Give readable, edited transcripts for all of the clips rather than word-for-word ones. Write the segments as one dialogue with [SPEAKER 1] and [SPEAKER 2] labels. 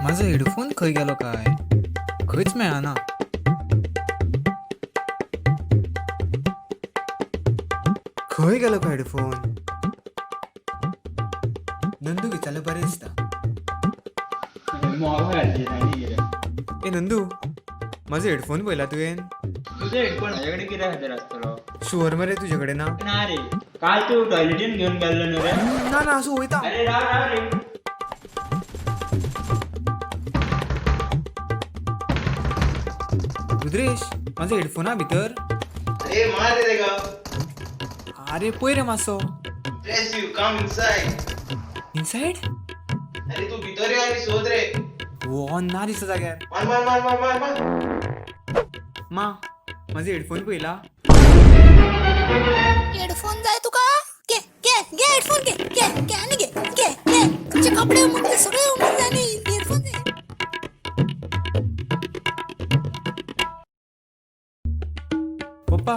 [SPEAKER 1] म्हाजो हेडफोन खंय गेलो काय? खंयच मेळना. खंय गेलो काय हेडफोन? नंदू विचारलं बरें दिसता.
[SPEAKER 2] मोबायल घालची आनी कितें.
[SPEAKER 1] ए नंदू, म्हाजो हेडफोन पळयला तुवें?
[SPEAKER 2] तुजो हेडफोन म्हाजे कडेन कित्या खातीर आसतलो?
[SPEAKER 1] शुअर मरे तुजे कडेन ना?
[SPEAKER 2] ना रे, काल तूं टॉयलेटीन घेवन गेल्लो न्हू रे.
[SPEAKER 1] ना ना, असो वयता.
[SPEAKER 2] अरे राव राव रे.
[SPEAKER 1] रुद्रेश, म्हाजो हेडफोना भितर.
[SPEAKER 3] अरे मार रे तेका.
[SPEAKER 1] आरे पळय रे मातसो.
[SPEAKER 3] Bless you, come inside.
[SPEAKER 1] Inside?
[SPEAKER 3] अरे तू भितर यो आनी सोद रे.
[SPEAKER 1] हो ना दिसता जाग्यार.
[SPEAKER 3] मार मार मार मार मार मार.
[SPEAKER 1] मा, म्हाजो हेडफोन पळयला?
[SPEAKER 4] हेडफोन जाय तुका? घे घे घे हेडफोन, घे घे घे आनी घे घे घे. तुमचे कपडे उमटले, सगळे उमटले आनी हेडफोन जाय.
[SPEAKER 1] पप्पा,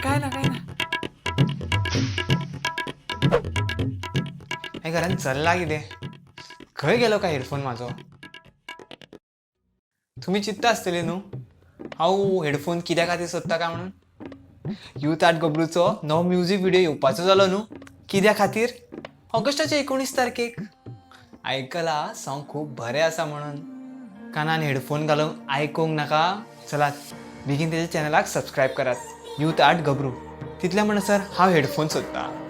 [SPEAKER 1] काय ना, काय ना. हे घरान चल्ला कितें? खंय गेलो काय हेडफोन म्हाजो? तुमी चिंत्ता आसतली न्हू हांव हेडफोन कित्या खातीर सोदता काय म्हणून. यूथ आर्ट गबरूचो नवो म्युजीक व्हिडिओ येवपाचो जालो न्हू. कित्या खातीर? ऑगस्टाच्या 19 तारखेक. आयकला सॉंग खूब बरें आसा म्हणून. कानान हेडफोन घालून आयकूंक नाका? चलात, बेगीन तेच्या चॅनलाक सबस्क्रायब करात, यूथ आर्ट गबरू. तितल्या म्हणसर हांव हेडफोन सोदतां.